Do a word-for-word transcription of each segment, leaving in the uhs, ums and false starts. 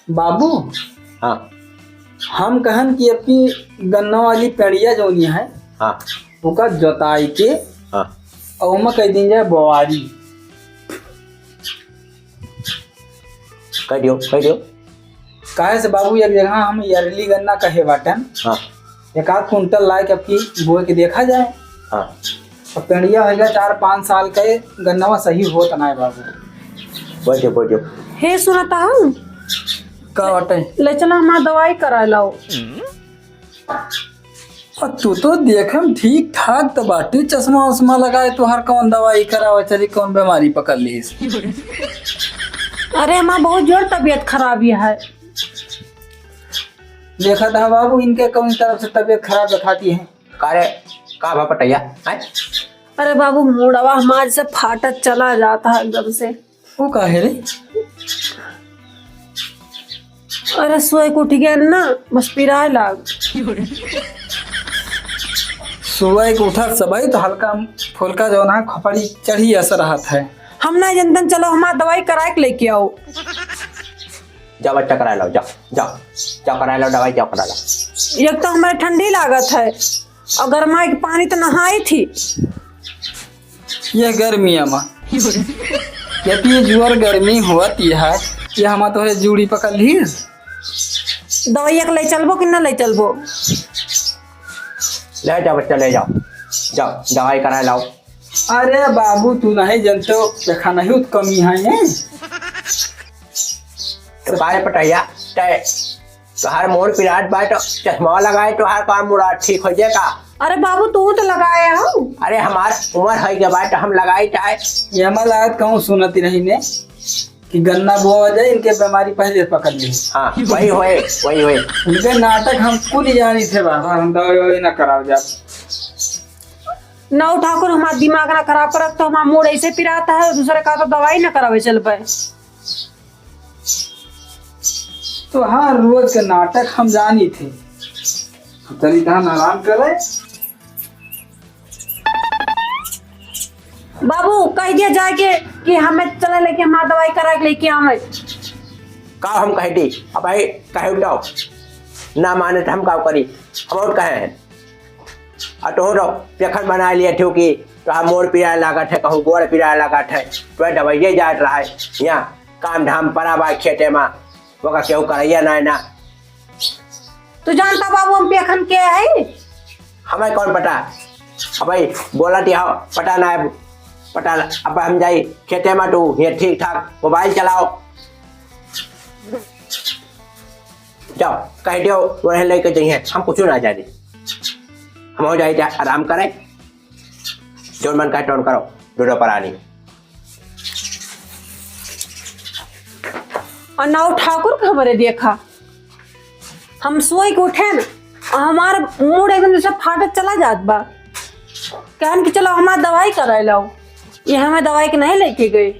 बाबू, हाँ। हम कहन कि अबकी गन्ना वाली पेड़िया जौनी है, हाँ। ओका जोताई के हाँ। और ओमा कह दीन जाए बोआरी। कह दियो, कह दियो। काहे से बाबू, एक जगह हम yearly गन्ना कहे बाटन, हाँ। एक आध कुंटल लाए के अबकी बोए के देखा जाए। हाँ। अब पेड़िया हो गया चार पाँच साल का, ये गन्नवा सही होत ना है बाबू। बोल दियो, बोल दियो। हे सुनता हूँ। का बाटे? ले चला हमार दवाई करा लाओ। आ, तू तो देखे में ठीक ठाक तो बाटी, चश्मा उश्मा लगाए, तोहार कौन दवाई करावे चली, कौन बीमारी पकड़ लीस? अरे, हमार बहुत जोर तबीयत खराब ही है। देखा था बाबू, इनके कौन तरफ से तबीयत खराब दिखाती है। का रे, का भा पटैया, हैं? अरे बाबू, मुड़वा हमार से फाटत चला जाता है एकदम से। वो काहे रे? अरे सोए के उठ गया ना, बस पिराए लाग। सोए के उठा सबही तो हल्का फुल्का जौन है खपड़ी चढ़ी असर रहत है। हम ना जनतन, चलो हमार दवाई कराए के लेके आओ। जाओ बच्चा कराए लाओ, जाओ, जाओ, जाओ कराए लाओ दवाई, जाओ कराए लाओ। एक तो हमारे ठंडी लागत है, और गरमाए के पानी तो नहाई थी। ये गर्मिया मा, ये तो ये जुआर गर्मी होत है, ये हमार तोहरे जूड़ी पकड़ ली। दवाई एक ले चलबो कि ना ले चलबो? ले जाओ बच्चा, ले जाओ, जाओ दवाई कराए लाओ। अरे बाबू, तू नहीं जनते हो, देखा नहीं उत कमी है, हैं? तो काहे पटैया, तै तोहार मोड़ पिरात बा तो चश्मा लगाए, तोहार का मुड़ा ठीक हो जाए का? अरे बाबू, तू तो लगाए हो। अरे हमार उम्र है के बा तो हम लगाई चाहे। ये हमार लागत कहूँ सुनती रही ने कि गन्ना बोआ जाए, इनके बीमारी पहले पकड़ ली। हाँ, वही होए, वही होए। इनके नाटक हम कुल जानी थे बाबा, हम दवाई ववाई ना कराओ जात। नौ ठाकुर, हमार दिमाग ना खराब करत, तो हमार मोड़ ऐसे पिराता है, दूसरे का तो दवाई ना करावे चल पाए। तो हाँ, रोज के नाटक हम जानी थे। तनी तहन आराम करे। बाबू, कह दिया जाए के कि हमें चले लेके हमार दवाई करा के लेके आवे। का हम कह दी? अब भाई कहे उठाओ, ना माने तो हम का करी? हम और कहे हैं। आ तोहरो पेखन बनाए लिए थियो कि तोहार मोड़ पिराए लागत है, कहूँ गोड़ पिराए लागत है, तो दवाइये जात रहा है। यहाँ काम धाम परा बा खेते मा, ओका केहू करैया ना है ना। तू जानता बाबू हम पेखन के है? हमें कौन पता? अब भाई बोला दिया पता ना है, पता ना। अब हम जाई खेते मा, तू ये ठीक ठाक मोबाइल चलाओ। जाओ, कह दियो, वह लेके जाइए, हम कुछ ना जाने। हम हो जाए जा, आराम करें, जो मन का टोन करो, डूडो परानी। और नाव ठाकुर के हमरे देखा, हम सोई के उठे न, और हमार मूड एकदम जैसे फाटत चला जात बा। कहन कि चलो हमार दवाई कराए लाओ, ये हमें दवाई के नहीं लेके गए।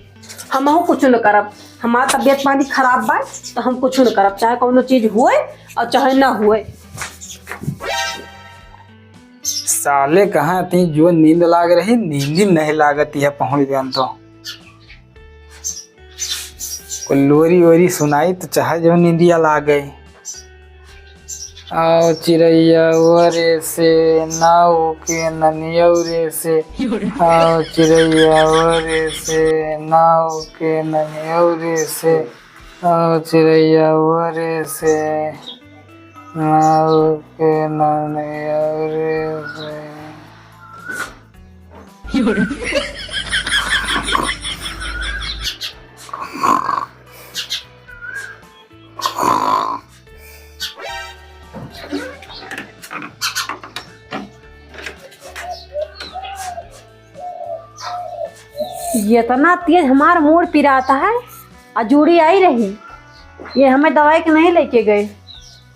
हमहू कुछ न करब, हमार तबियत पानी खराब बा, तो हम कुछ न करब, चाहे कौनो चीज हुए और चाहे ना हुए। साले कहाँ थी जो नींद लाग रही, नींद ही नहीं लागत है पहुँच गन तो। कोई लोरी ओरी सुनाई तो चाहे जो नींदिया लागे। आओ चिड़ैया ओरे से, नाव के ननियौरे से। आओ चिड़ैया ओरे से, नाव के ननियौरे से। आओ चिड़ैया ओरे से, नाव के ननियौरे से। इतना तेज हमार मूड़ पिराता है, आ जूड़ी आई रही, ये हमें दवाई के नहीं लेके गए।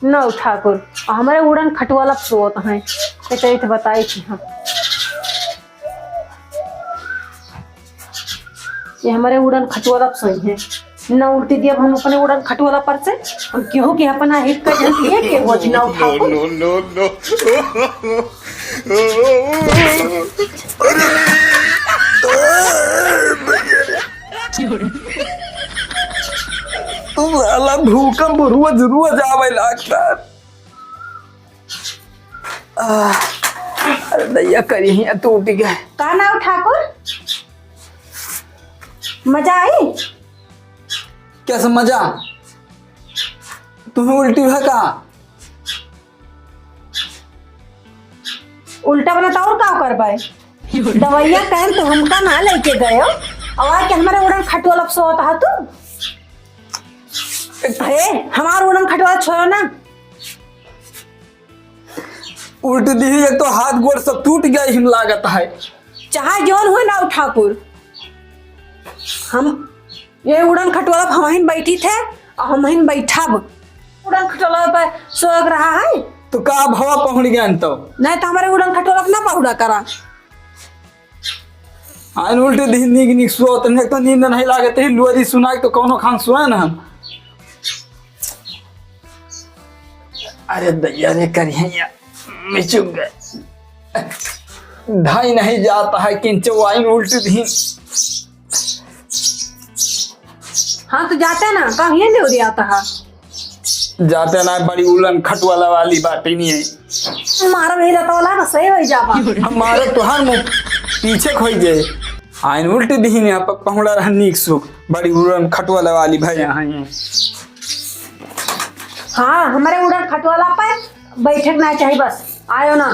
नौ ठाकुर, आ हमरे उड़न खटुआ लब सोत हैं, तो चलित बताई थी हम। ये हमरे उड़न खटुआ लब सोई हैं। न उल्टी दिया हम अपने उड़न खटुआ लब पर से, हम केहू के अपना हित का जन ये के होत नौ ठाकुर। No, no, no, no। साला भूकंप रोज रोज आवे लागता। आह, अरे दैया, करिया टूट गए। का नाव ठाकुर? मजा आई? कैसे मजा? तुम्हें उल्टी है का? उल्टा बना तो और का करबे? दवाइया कहन तो हमका ना लेके गयो, और आके हमारे उड़न खटोला पे सोवत हा तू। हे, हमार उड़न खटोला छोड़ो ना। उल्टी दिही, एक तो हाथ गोड़ सब टूट गए हिम लागत है। चाहे जौन हो ना ठाकुर, हम ये उड़न खटोला पे हमहिन बैठी थे और हमहिन बैठब। उड़न खटोला पे सोग रहा है। तो का भवा पहुड़ गए तो? नहीं तो हमारे उड़न खटोला पे ना पहुड़ा करा। आइन उल्टी दिही, नीक नीक सोत, नहीं तो नींद नहीं लागत है, लोरी सुनाई तो कौनो खान सोए ना हम। अरे दैया रे, करिया मिचुक गए। ढाई नहीं जाता है किंचो, आइन उल्टी दिही। हाँ, तो जाते ना, का ये नहीं हो रहा था? जाते ना, बड़ी उलन खटवाला वाली बात ही नहीं है। मारा भी रहता वाला ना, सही हो जाबा। हमारे तोहार मुंह पीछे खोई जाए। आइन उल्टी दिही ने आप पहुड़ा रहा नीक सुख, बड़ी उलन खटवाला वाली भाई यहाँ है। हाँ, हमारे उड़न खटोला पे बैठक ना चाहिए, बस आयो ना।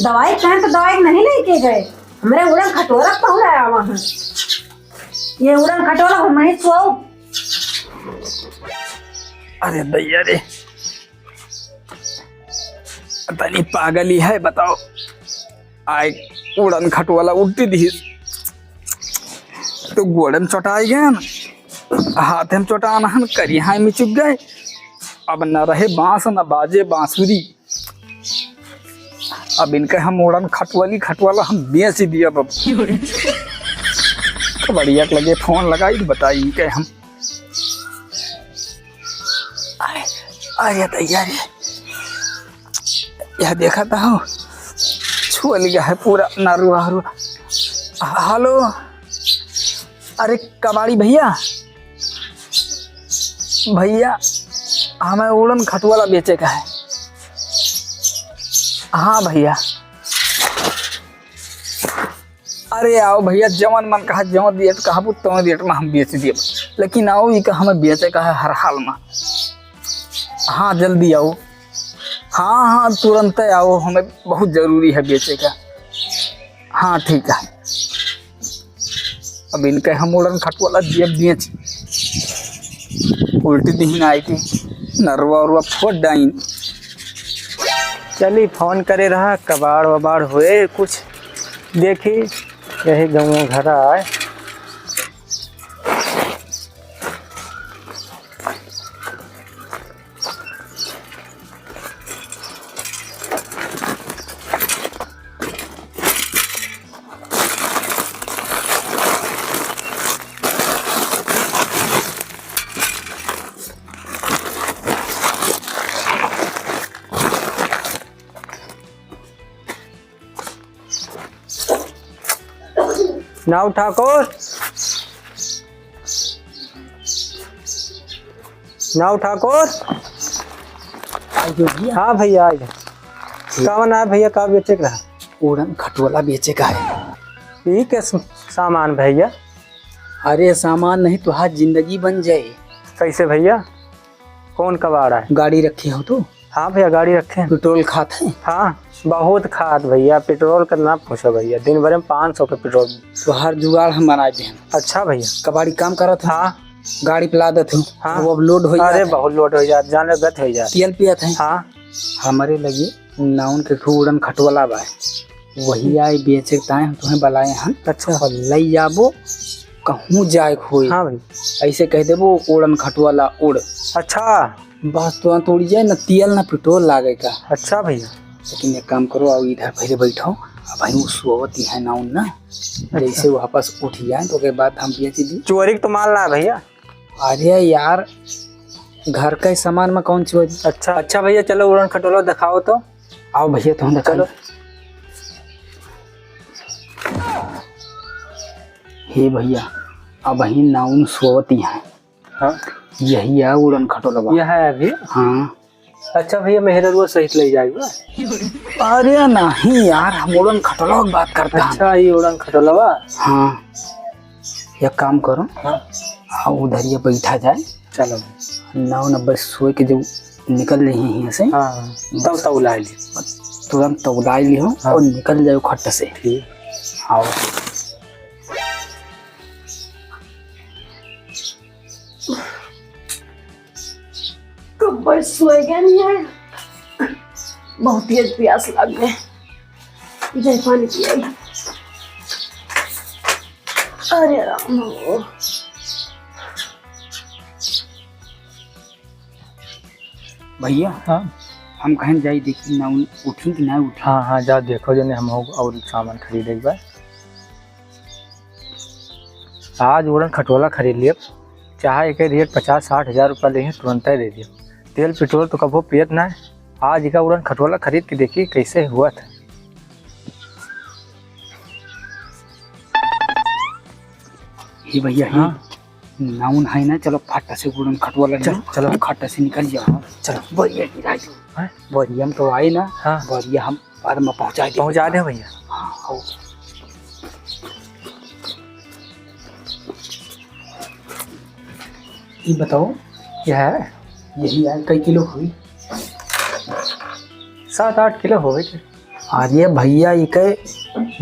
दवाई कहें तो दवाई नहीं लेके गए, हमारे उड़न खटोला पहुँचाया वहाँ। ये उड़न खटोला हम नहीं सोओ। अरे दैया रे, तनी पागल ही है, बताओ। आए उड़न खटोला उल्टी दिही तो गोड़े में चोटाई गए ना, हाथे में चोटान हन, करिया में चुप गए। अब न रहे बांस न बाजे बांसुरी। अब इनके हम उड़न खटवाली खटवाला हम बेच दिया अब। कबड़िया के लगे फोन लगाई तो बताई इनके हम। अरे, अरे दैया रे, यह देखा था हो, छुअल गया है पूरा नरुआ हरुआ। हेलो, अरे कबाड़ी भैया, भैया, हमें उड़न खटवाला बेचे का है। हाँ भैया, अरे आओ भैया, जवन मन कहा, जवन रेट कहबू, तवन रेट में हम बेच देब, लेकिन आओ, ई का हमें बेचे का है हर हाल में। हाँ, जल्दी आओ। हाँ, हाँ, तुरंत आओ, हमें बहुत जरूरी है बेचे का। हाँ, ठीक है। अब इनके हम उड़न खटवाला दिए बेच, उल्टी दिही ना आई थी, नरवा उरवा फोड़ डाइन। चली, फोन करे रहा, कबाड़ वबाड़ हुए कुछ, देखी, यही गाँव घर आए। नाऊ ठाकुर, नाऊ ठाकुर। आइयो भैया। हाँ भैया, आइयो। का बना है भैया, का बेचे के रहा? उड़न खटोला बेचे का है। ई के स-, सामान भैया? अरे सामान नहीं, तोहार जिंदगी बन जाए। कैसे भैया? कौन कबाड़ा है? गाड़ी रखे हो तो? हाँ भैया, गाड़ी रखे हैं। पेट्रोल खात है? हाँ, बहुत खात भैया, पेट्रोल का ना पूछो भैया, दिन भर में पाँच सौ के पेट्रोल। तोहार जुगाड़ हम बना दे। अच्छा भैया। कबाड़ी काम करत हो? हाँ। गाड़ी पे लादत हो? हाँ। वो अब लोड हो अरे जात है। बहुत लोड हो जात, जाने गत हो जात। तेल पियत है? हाँ। हमारे लगे नाउन के ठो उड़न खटोला बा, वही आए बेचे के ताए हम तुम्हें बुलाए हन। अच्छा। और लई जाबो, कहूँ जाए के होई। हाँ भाई। ऐसे कह देबो, "उड़न खटोला उड़।" अच्छा। बस तुरंत उड़ जाए, ना तेल ना पेट्रोल लागे का। अच्छा भैया। लेकिन एक काम करो, आओ इधर पहले बैठो, अब भाई वो सोवत ही है नाउन ना, अच्छा। जैसे वो वापस उठ जाए तो ओके बाद हम बेच दी। चोरी के तो माल ना है भैया। अरे यार, घर का ही सामान में कौन चोरी? अच्छा, अच्छा भैया, चलो उड़न खटोला दिखाओ तो। आओ भैया, तुम दिखाओ। चलो। हे भैया, अबहिन नाउन सोवत ही हैं। हाँ। यही है उड़न खटोलवा। यह है अभी? हाँ। अच्छा भैया, मेहररुआ सहित ले जाएगा। अरे नहीं यार, हम उड़न खटोलवा की बात करते हैं। अच्छा, ये उड़न खटोलवा। हाँ, एक काम करो। हाँ। आ उधरिया बैठा जाए। चलो। नौ नब्बे सोए के जब निकल रही है यहाँ से। हाँ, हाँ। तब तौलाए ली। तुरंत तौलाए ली हो। हाँ। और निकल जाओ खट से। ठीक। आओ। कब्बे सोए गए नहीं है, बहुत तेज प्यास लग गए। जाए पानी पियाई। अरे राम हो। भैया, हाँ। हम कहें जाई देखी ना उन-, उठी कि ना उठी। हाँ, हाँ, जा देखो जने हम हो और सामान खरीदे के बा। आज उड़न खटोला खरीद लियब, चाहे एके रेट पचास साठ हजार रुपया लेहे, तुरंते दे दियो। तेल पेट्रोल तो कबो पियत ना है, आज एका उड़न खटोला खरीद के देखी कैसे हुआ था। हे भैया, हे। हाँ। नाउन है ना, चलो फट से उड़न खटोला चल, ले लो। चलो। फट से निकल जाओ। चलो। बढ़िया गिरा दो। हैं? बढ़िया हम तो आए ना, हाँ। बढ़िया हम बाद में पहुँचा दे। पहुँचा दे भैया। हाँ, आओ। ये बताओ, क्या है? यही है, कई किलो हुई? सात आठ किलो होवे के। अरे भैया, इके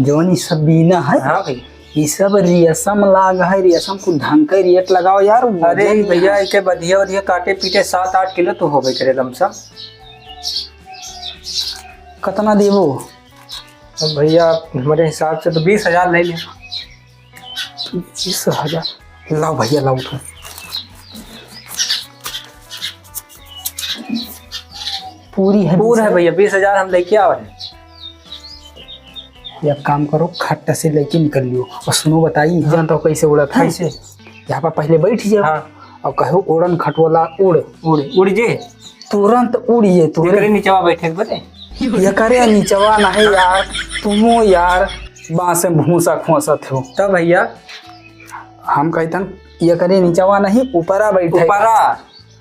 जौन ई सब बीना है, हाँ भाई। ई सब रेशम लाग है, रेशम कुछ ढंग के रेट लगाओ यार। अरे वजन भैया, है। इके बढ़िया बढ़िया काटे पीटे सात आठ किलो तो होबे करे लमसम। कितना देबो? अब भैया, हमरे हिसाब से तो बीस हजार ले ले। बीस हजार? लाओ भैया, लाओ तो। पूरी है पूरा है बीस हजार। भैया, बीस हजार हम लेके आवे हैं। एक काम करो, खट से लेके निकल लियो। और सुनो, बताई, हाँ। जानता हो कैसे उड़त है? कैसे? यहाँ पर पहले बैठ जाओ हाँ। और कहो, "उड़न खटोला उड़।" उड़, उड़ जे। तुरंत उड़ जे, तुरंत। एकरे नीचवा बैठे के बदे? एकरे नीचवा नहीं यार, तुमो यार बांस में भूसा खोसत हो। तब भैया? हम कहतन, एकरे नीचवा नहीं, ऊपरा बैठे। ऊपरा?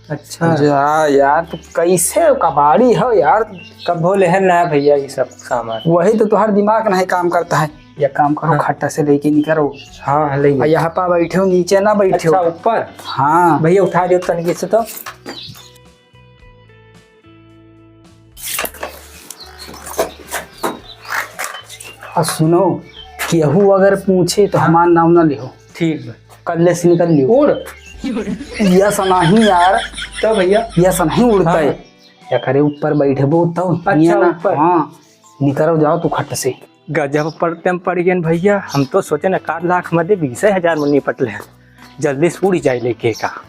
अच्छा। जा यार, तू कैसे कबाड़ी हो यार? कबो लेहन ना भैया, ये सब सामान। वही तो तुम्हारा दिमाग नहीं काम करता है। ये काम करो, हाँ। खट्टा से लेके निकलो। हाँ, हाँ, ले। और यहाँ पा बैठे हो, नीचे ना बैठे हो। अच्छा, ऊपर? हाँ। भैया, उठा दो तनिक से तो। और सुनो, केहू अगर पूछे तो हाँ। हमार नाम ना लिहो। ठीक बा। कल्ले से निकल लियो। उड़। यस नहीं यार। तो भैया? यस नहीं उड़ता हाँ। है। या करे ऊपर बैठबो तब। अच्छा, ये ना। ऊपर। हाँ, निकरो जाओ तू खट से। गजब पड़ते हम पड़ गए भैया, हम तो सोचे ना, आठ लाख में दे बीस हजार में निपट ले, जल्दी से उड़ जाए लेके का।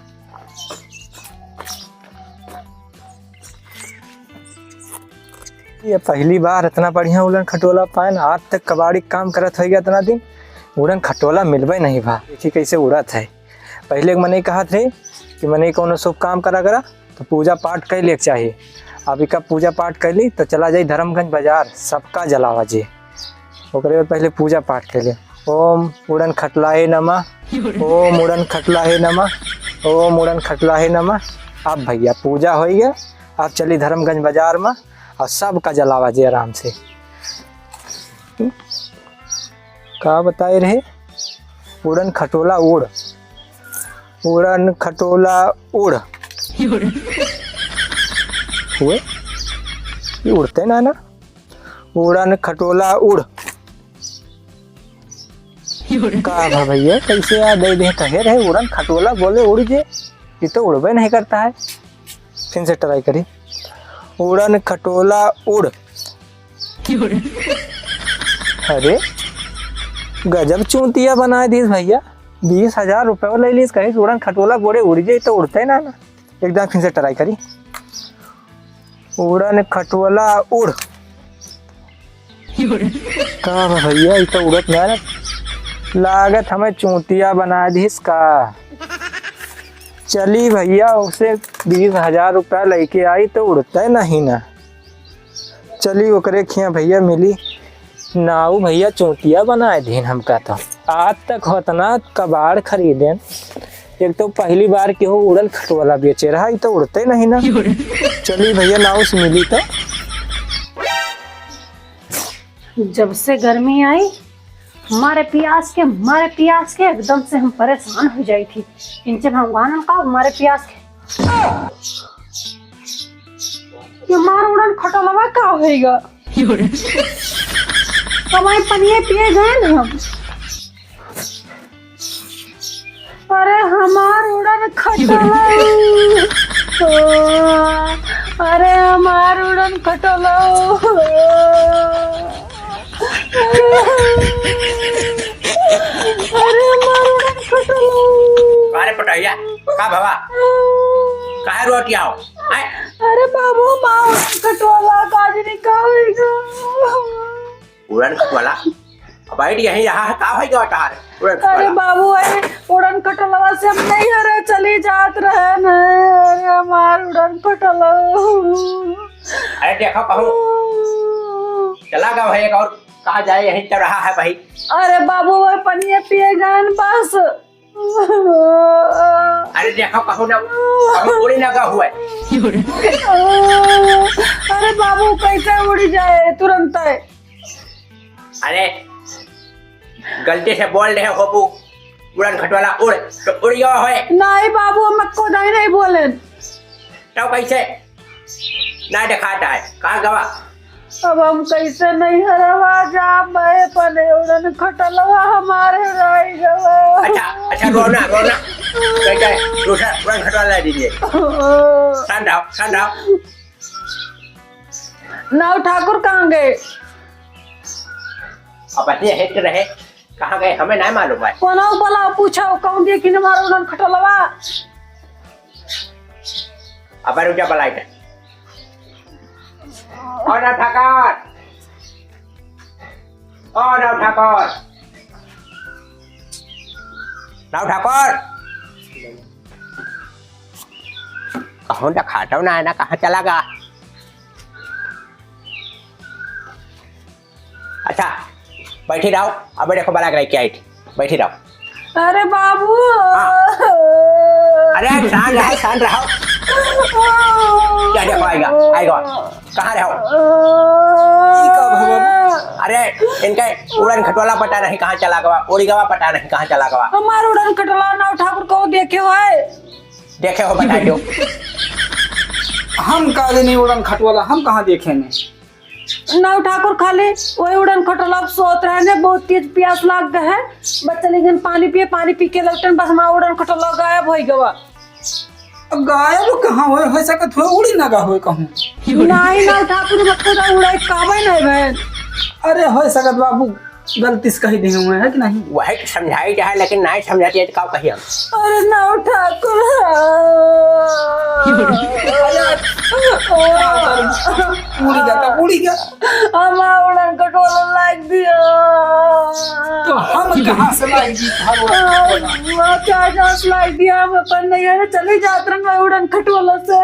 ये पहली बार इतना बढ़िया उड़न खटोला पाए ना, आज तक कबाड़ी काम करत होइगा इतना दिन, उड़न खटोला मिलबे नहीं भा। देखी कैसे उड़त है। पहले एक मनई कहत रहे कि मनई कौनो शुभ काम करा करा, तो पूजा पाठ कइ लेक चाही। अब इका पूजा पाठ कइली तो चला जाई धर्मगंज बाजार, सबका जलावा जी। ओकरे बाद पहले पूजा पाठ कइले, ओम उड़न खटलाहे नमः, ओम उड़न खटलाहे नमः, ओम उड़न खटलाहे नमः। अब भैया पूजा होइ गया, अब चली धर्मगंज बाजार में और सबका जलावा जी आराम से। का बताए रहे? उड़न खटोला उड़, उड़न खटोला उड़। हुए? ये उड़ते ना ना। उड़न खटोला उड़। का भा भैया, कैसे याद दे दे? कहे रहे उड़न खटोला बोले उड़ जे, ये तो उड़बे नहीं करता है। फिर से try करी, उड़न खटोला उड़। अरे, गजब चूतिया बनाए दीस भैया, बीस हजार रुपये ले लीस, कहीं उड़न खटोला बोले उड़ जाई तो उड़ते ना ना। एकदम फिर से try करी, उड़न खटोला उड़। का बा भैया, ई तो उड़त ना ना। लागत हमें चूतिया बना दीस का। चली भैया, उसे बीस हजार रुपया लेके आई तो उड़ते नहीं ना। चली ओकरे खिया भैया मिली। नाऊ भैया चूतिया बनाए दीन हमका तो। आज तक होतना कबाड़ खरीदेन, एक तो पहली बार केहू उड़न खटोला बेचे रहा, ई तो उड़ते नहीं ना। चली भैया, नाव से मिली तो। जब से गर्मी आई, मारे पियास के, मारे पियास के एकदम से हम परेशान हो जाई थी। इनसे भगवान का मारे पियास के। ये मार उड़न खटोलवा का होइगा? हमारे पनिया पिए गए ना हम। अरे हमार उड़न खटोला। अरे हमार उड़न खटोला। अरे हमार उड़न खटोला। अरे पटैया, का भवा? काहे रोटी आओ? हैं? अरे बाबू, माँ उड़न खटोला काजनी का होइगा? उड़न खटोला? अब बैठ यहीं रहा है, का भाई का तार? उड़न अरे खटोला। बाबू, अरे उड़न खटोलवा से हम नहीं हरे चली जात रहे न। अरे हमार उड़न खटोला। अरे देखो कहूँ, चला गवा है एक और, कहाँ जाए, यहीं चल रहा है भाई। अरे बाबू, वह पनिया पिए गए न बस। अरे देखो कहूँ ना, कहूँ उड़ी ना गवा हुआ है। अरे बाबू, कैसे उड़ी जाए तुरंत? अरे, गलती से बोल रहे होबू, उड़न खटोला उड़, तो उड़ गवा होए। नहीं बाबू, हम अक्को नहीं, नहीं बोलेन। तो कैसे? ना दिखाता है, कहाँ गवा? अब हम कैसे नहीं हरवा जा, मैं पने उड़न खटोलवा हमारे रह गवा। अच्छा, अच्छा, रोना, रोना। कैसे? दूसरा उड़न खटोला ला दीजिए। शांत रहो, शांत रहो। नाव ठाकुर कहाँ गए? अब अपने हेड रहे, कहाँ गए हमें नहीं मालूम है। कोनो बोला पूछो, कौन दिए कि हमार उड़न खटोलवा? अब रुक जा, बुलाई दे। और नाव ठाकुर, और नाव ठाकुर, नाव ठाकुर। कहूँ तो खाटो ना है ना, कहाँ चला गवा? अच्छा, बैठी रहो, अब देखो बला के लेके आई थी, बैठी रहो। अरे बाबू। हाँ। अरे शांत रहो, शांत रहो। क्या देखो आएगा, आएगा। कहाँ रहो? ई का भवा बाबू? अरे इनका उड़न खटोला पता नहीं कहाँ चला गवा, उड़ी गवा पता नहीं कहाँ चला गवा। हमार उड़न खटोला नाव ठाकुर को देखे हो है? देखे हो, बता दो। हम का जानी उड़न खटोला, हम कहाँ देखे ने? नाव ठाकुर खाली वही उड़न खटोला सोत रहे ने, बहुत तेज प्यास लाग गए है। बस चली गन पानी पिए, पानी पी के लौटन, बस हमार उड़न खटोला गायब होइ गवा। अब गायब कहाँ होए, हो सकत होए उड़ी ना गवा होए कहूँ। नहीं नाव ठाकुर, बक्को तो उड़ाई काबे नहीं बहन। अरे हो सकत बाबू, गलती से कही दिहे हुए है कि नहीं? वही तो समझाई चाहे, लेकिन नहीं समझाती है तो का कही हम? अरे नाव ठाकुर। अरे, उड़ी गया, तब उड़ी गया। हमार उड़न खटोला लाग दिया। तो हम कहाँ से लाग दी? हमार चाचा से लाग दिया, हम अपन नैहर चली जात रहन उड़न खटोला से।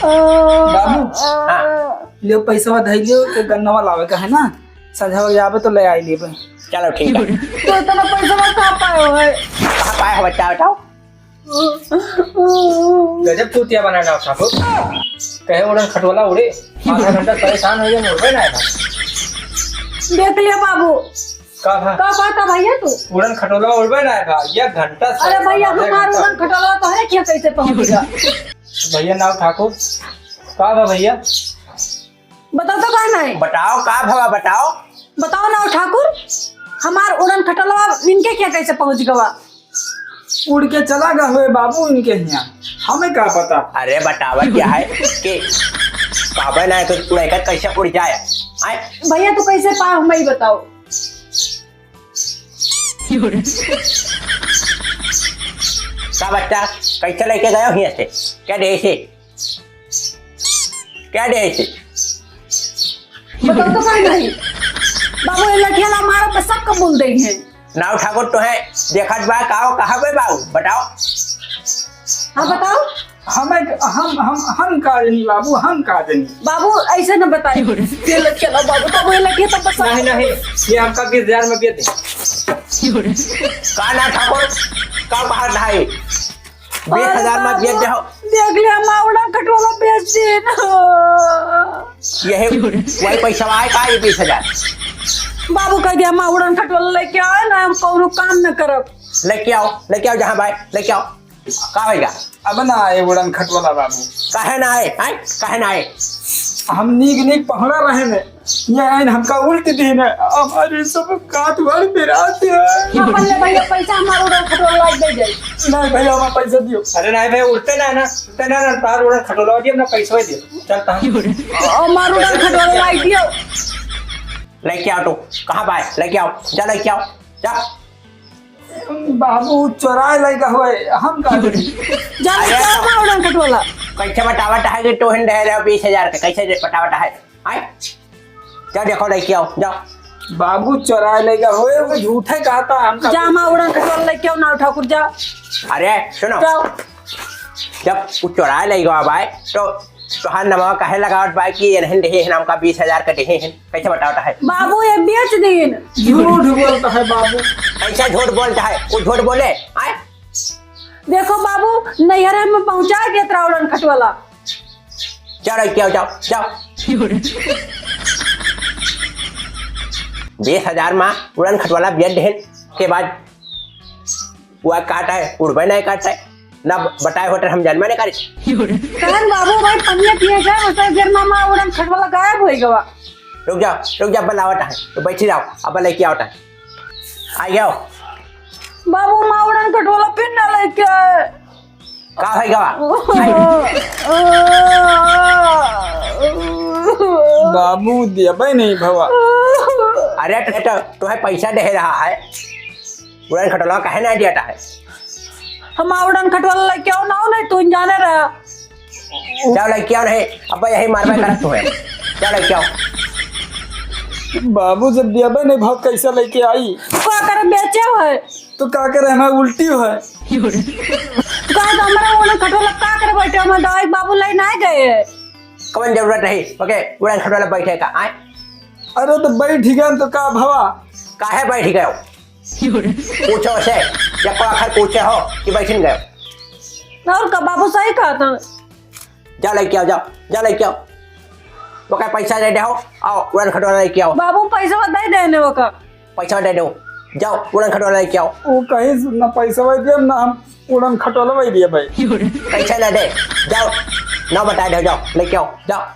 बाबू, हाँ। लियो पैसवा धइ लियो, तो गन्नवा लावे का है ना, संझा हो जावे तो ले आई लेबे। चलो ठीक है। तो इतना पैसा कहाँ पाए हो है? कहाँ पाए हो बच्चा, बताओ। गजब चूतिया बना नाव ठाकुर। कहे उड़न खटोला उड़े, आधा घंटा परेशान हो गए, उड़बे ना है। देख लिया बाबू, का भा? का बात है भैया तू? उड़न खटोला उड़बे ना है भा, एक घंटा से अरे भैया, आधा हमार घंटा। उड़न खटोला तोहरे किहाँ कैसे पहुँच गया? भैया नाव ठाकुर, का भा भैया? बताओ तो का नहीं? बताओ का भवा, बताओ। बताओ नाव ठाकुर, हमार उड़न खटोला इनके किहाँ कैसे पहुँच गवा? उड़ के चला गवा हुए बाबू इनके हियाँ, हमें का पता। अरे बतावा क्या है कि काबे ना है तो उड़े का कैसे उड़ जाए? आए? भैया तू कैसे पा, हमें ही बताओ। का बच्चा, कैसे लेके गयो हियाँ से? क्या दे से? क्या दे से? बताओ तो का नहीं? बाबू, ये लठिया ला मारो, बस सबको बोल दे हैं। नाव ठाकुर तो है, देखत बा, काओ, कहाँ बे बाबू? बताओ। हाँ, बताओ। हमें, हम, हम, हम का जनी बाबू, हम का जनी। बाबू, ऐसे न बताई। ये लड़के ला बाबू, तो वो लड़के तो बस नहीं, नहीं, ये हमका बीस हजार में बेच दे। का ना ठाकुर, का बात है? बीस हजार में बेच दे हो। देख ले, हम उड़न खटोला बेच दे ना। यही, वही पैसा आए का, ये बीस हजार? बाबू कह दिया, हम उड़न खटोला लेके आए ना, हम कौनो काम न करब। लेके आओ, लेके आओ जहाँ भाई, लेके आओ। का होइगा? अब ना आए उड़न खटोला बाबू। काहे ना आए, हैं? काहे ना आए? हम नीक नीक पहुड़ा रहे ने, ये आइन हमका उल्ट दीन है, हमारे सब गाँठ बार पिरात है। अपन ले भैया पैसा, हमार उड़न खटोला लाइ दे जाए। नहीं भैया, हमार पैसा दियो। अरे नहीं भैया, उड़ते ना ना, उड़ते ना ना, तार उड़न खटोला दियो, अपना पैसा दियो। चल तहाँ। हमार उड़न खटोला लाइ दियो। लेके आओ तू, कहाँ बाय? लेके आओ, जा लेके आओ, जा। बाबू चोराए लइगा होए, हम का करी? जा अरे लेके आओ तो हमार उड़न खटोला। कैसे बतावत है कि तोहन दे रहे हो बीस हजार के, कैसे दे-, बतावत है? आए? जाओ देखो, लेके आओ, जाओ। बाबू चोराए लइगा होए, वो झूठे कहता, हम का जा, हमार उड़न खटोला लेके आओ ना, ठाकुर, जा। अरे, सुनो। जाओ। जब वो चोराए लइगा बाय, तो तोहार नमवा काहे लगावत बाय कि एनहिन देहे हन हमका बीस हजार के देहे हन? कैसे बतावत है? बाबू, ये बेच दीन। झूठ बोलता है बाबू। कैसा झूठ बोलता है? वो झूठ बोले? आए? देखो बाबू, नैहर में पहुंचा दिया तेरा उड़न खटोला। जाओ, लेके आओ, जाओ, जाओ। बीस हजार मा उड़न खटोला बेच देहन के बाद वह काट है, उड़बे नहीं करता है। ना बताए होते हम जन्मे नहीं करी। कहन बाबू भाई पनिया पिए गए, उसे गिर मामा उड़न खटोला गायब होई गवा। रुक जाओ, रुक जाओ, अब लावत है, तो बैठी रहो, अब लेके आवत है। आ जाओ। बाबू, माँ उड़न खटोला फिर ना लेके आए। का होई गवा? बाबू, दिया भाई नहीं भवा। अरे, तो, तो, तुम्हें पैसा दे रहा है। उड़न खटोला काहे ना दिया है? हम उड़न खटोला लेके आओ ना, नहीं तू जाने रहा। जाओ लेके आओ, नहीं अब यही मारबे करत तू है। जाओ लेके आओ। बाबू जब दियाबे नहीं भाव कैसे लेके आई? का करे बेचे है? तो का करे हमारे उल्टी है। का तो हमारा उड़न खटोला का करे बैठे, हम दवाई बाबू ले ना गए। कौन जरूरत रही? ओके, उड़न खटोला बैठे का, आए? अरे तो बैठ गए तो का भवा? काहे बैठ गए? पूछो से, या कोई आखिर पूछे हो कि बैठिन गयो? और का बाबू सही कहत है। जाओ लेके आओ, जाओ, जाओ लेके आओ। ओके पैसा दे दे हो, आओ उड़न खटोला लेके आओ। बाबू पैसा दे देने ओका। पैसा दे दो, जाओ उड़न खटोला लेके आओ। वो कहीं ना पैसा दे ना हम उड़न खटोला भाई दिया भाई। कैसे ना दे, जाओ, ना बता दे, जाओ लेके आओ, जाओ।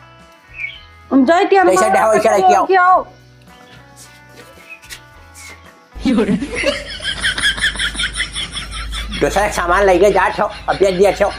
हम जाए के हम कैसे दे हो, कैसे लेके आओ? लेके आओ। दूसरा सामान लेके जात हो, अब बेच दिया हो।